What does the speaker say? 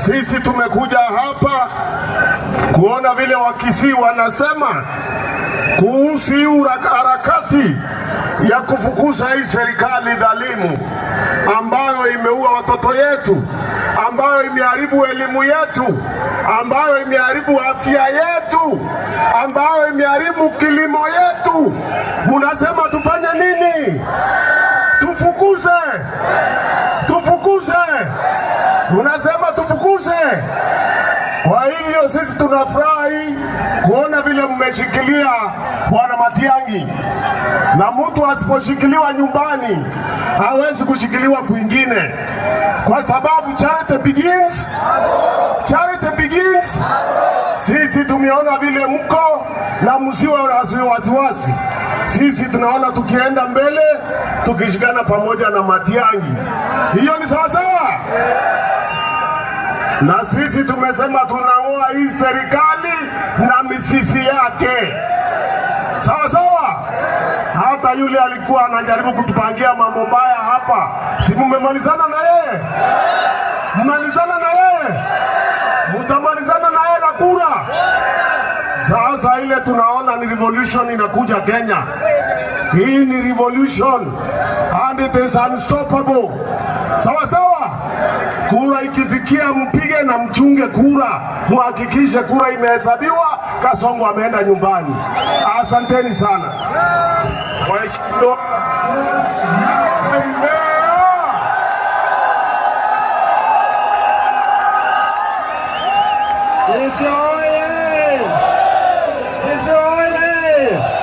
Sisi tumekuja hapa kuona vile Wakisii wanasema kuhusu hii harakati ya kufukuza hii serikali dhalimu ambayo imeua watoto yetu, ambayo imeharibu elimu yetu, ambayo imeharibu afya yetu, ambayo imeharibu kilimo yetu. Munasema tufanye nini? Tufukuze, tufukuze. Unasema tufukuze. Kwa hivyo sisi tunafurahi kuona vile mmeshikilia Bwana Matiang'i, na mtu asiposhikiliwa nyumbani hawezi kushikiliwa kwingine, kwa sababu charity begins, charity begins. Sisi tumeona vile mko na msiwe na wasiwasi. Sisi tunaona tukienda mbele tukishikana pamoja na Matiang'i, hiyo ni sawasawa. Na sisi tumesema tunang'oa hii serikali na mizizi yake, sawa sawa. Hata yule alikuwa anajaribu kutupangia mambo mbaya hapa, si mmemalizana na yeye? Mmalizana na yeye, mutamalizana na yeye na kura. Sasa ile tunaona ni revolution inakuja Kenya. Hii ni revolution and it is unstoppable. Sawa sawa. Kura ikifikia, mpige na mchunge kura, muhakikishe kura imehesabiwa, Kasongo ameenda nyumbani. Asanteni sana. Waheshimiwa Mbeya.